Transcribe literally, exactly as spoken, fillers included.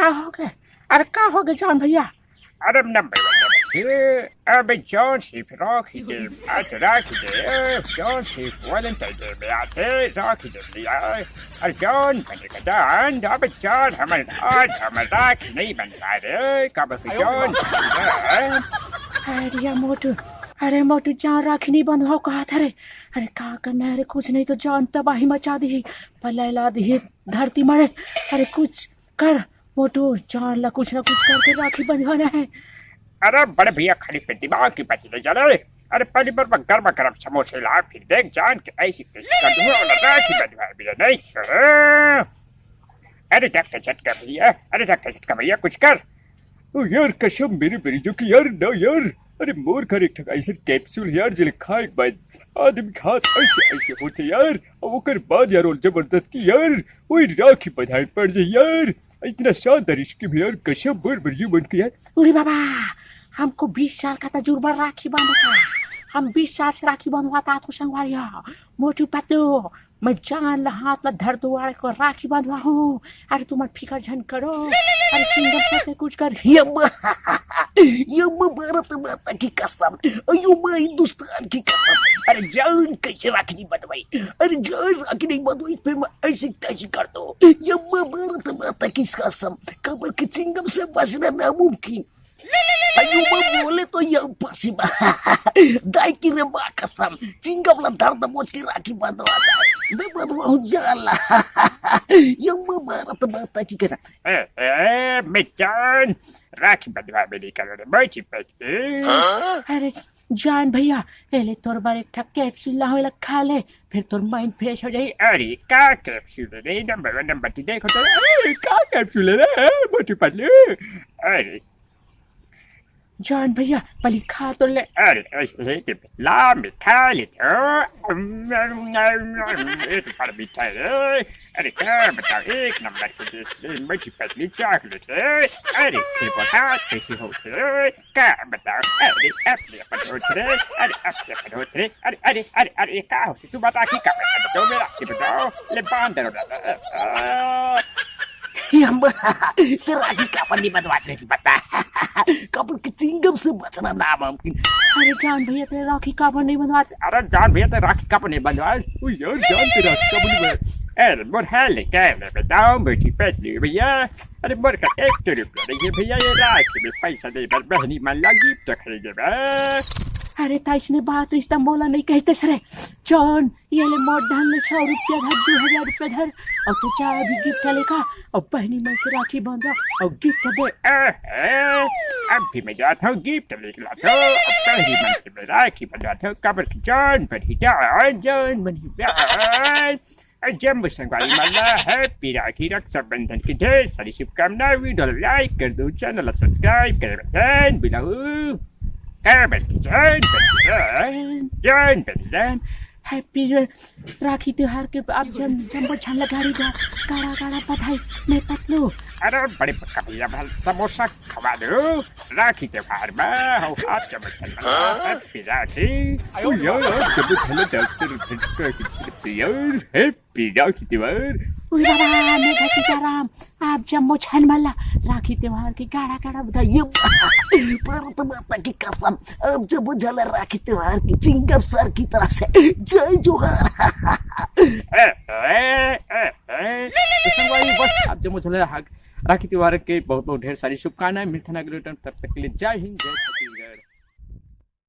का होगे? अरे का होगे जॉन भैया? अरे नंबर वन नंबर के, अबे जॉन सिर्फ राखी दे, आज राखी दे, जॉन सिर्फ वैलेंटाइन डे में आथे, राखी दे भैया। अरे जॉन बने का जान, अबे जॉन हमर, आज हमर राखी नहीं बन पाए रे, कब के जॉन। अरे मोटू, अरे मोटू जॉन राखी नहीं बंधवाओ कहा था रे। अरे का करना है रे, कुछ नहीं तो जॉन तबाही मचा दी, पल्ला ला दी धरती मरे। अरे कुछ कर मोटू, जॉन ला कुछ ना कुछ करके राखी बंधवाना है। अरे बड़े भैया, खाली पे दिमाग की बच ले जा रे। अरे पहली बार मैं गर्मा गर्म समोसे ला, फिर देख जॉन के ऐसी कैसी कर दूंगा, वाला राखी बंधवा भैया, नहीं छोड़ो। अरे डॉक्टर झटका भैया, अरे डॉक्टर झटका भैया, कुछ कर। ओ यार कसम मेरे मरीजों की यार, ना यार। अरे मोर घर एक ठक ऐसे कैप्सूल यार, जेला खाए के बाद आदमी के हाथ ऐसे ऐसे होते यार, और ओकर बाद यार और जबरदस्ती यार, ओए राखी बंधाए पड़ जाए यार। इतना शानदार स्कीम है यार, कसम मोर मरीजों मन की यार। अरे बाबा, हमको बीस साल का तजुर्बा राखी बांधने का। हम बीस साल से राखी बंधवाता तो संगवारी हो। मोटू पतलू, मैं जॉन ला हाथ ला धर दुआरे को राखी बंधवा हूँ। अरे तुम फिकर झन करो। अरे चिंगम से कुछ कर। यम्मा, यम्मा भारत माता की कसम, अयो माँ हिंदुस्तान की कसम। अरे जॉन कैसे राखी नहीं बंधवाई? अरे जॉन राखी नहीं बंधवाई, फिर मैं ऐसी तैसी कर दो। यम्मा भारत माता की कसम, कबर के चिंगम से बचना नामुमकिन। अयो माँ बोले तो ये इम्पॉसिबल। दाई की रे माँ कसम, चिंगम ला धर दबोच के राखी बंधवा दे। मैं बंधवा हूँ जॉन ला। यम्मा भारत माता की कसम। ए, ए, मैं जॉन, राखी बंधवा में नहीं करो रे, मैं चिपक के। अरे जॉन भैया, ए ले तोर बर एक ठक कैप्सूल ला, होए ला खा ले, फिर तोर माइंड फ्रेश हो जाई। अरे का कैप्सूल है रे, नंबर वन नंबर टू देखो तो। अरे का कैप्सूल है रे, ए, मोटू पतलू? अरे जॉन भैया, पहली खा तो ले। अरे ऐसे है कि ला, मैं खा लेता हूँ। ये तो बड़ा मीठा है। अरे क्या बताओ, एक नंबर की टेस्ट, ये मोटू पतलू चॉकलेट है। अरे ये बहुत टेस्टी होते हैं। का बताओ, अरे अपने अपन होत रे, अरे अपने अपन होत रे, अरे, अरे, अरे, अरे, ये का होत, तू बता कि का बताओ, मेरा कि बताओ, ले बांध दे रहा। ये हम, तेरा राखी काबर नहीं बंधवात रहे, बता। कबर के चिंगम से बचना नामुमकिन। अरे जॉन भैया, तेरा राखी काबर नहीं बंधवात? अरे जॉन भैया, तेरा राखी काबर नहीं बंधवात? ओ यार, जॉन तेरा राखी काबर नहीं बंधवात? अरे मोर हाल है, क्या है, बताओ, मोटू पतलू भैया। अरे मोर का एक तो रुपया नहीं है भैया, ये राखी में पैसा दे बर बहनी मन ला गिफ्ट खरीदे बर। अरे त अइसने बात रिश्ता मोला नहीं कहते सरे। जॉन, ये ले मोर धन ले सौ रुपया धर, दो हजार रुपया धर, और तू जा अभी गिफ्ट लेका और बहनी मन से राखी बांधा और गिफ्ट दे। अभी मैं जाता हूँ, गिफ्ट लेके लाता हूँ, अब बहनी मन से मैं राखी बंधवाता हूँ, कबर की जॉन बनी जॉन, जॉन बनी जॉन। जम्मू संगवारी मन ला हैप्पी राखी रक्षाबंधन की ढेर सारी शुभकामनाएं। वीडियो ला लाइक कर दो, चैनल ला सब्सक्राइब कर बटन बिलाऊ। जय बलिदान, जय बलिदान। हैप्पी राखी त्योहार के आप जम जम्मो झन ला गाड़ी गा गाड़ा गाड़ा बधाई। मैं पतलू। अरे बड़े पक्का भैया, भल समोसा खवा दो। राखी त्योहार में हो आप जम्मो झन ला हैप्पी राखी। ओ यार, आप जम्मो झन ला डॉक्टर झटका की तरफ से यार, हैप्पी राखी त्योहार। उई बाबा, मैं घर सीताराम, आप जम्मो झन मन ला राखी त्योहार की गाड़ा गाड़ा बधाई। भारत माता की कसम, आप जम्मो झन ला राखी त्योहार की चिंगम सर की तरफ से जय जोहार। ए, ए, ए, ए, ए, संगवारी, बस आप जम्मो झन ला राखी त्योहार के बहुत बहुत ढेर सारी शुभकामनाएं। मिलथन अगले time, तब तक के लिए जय हिंद, जय छत्तीसगढ़।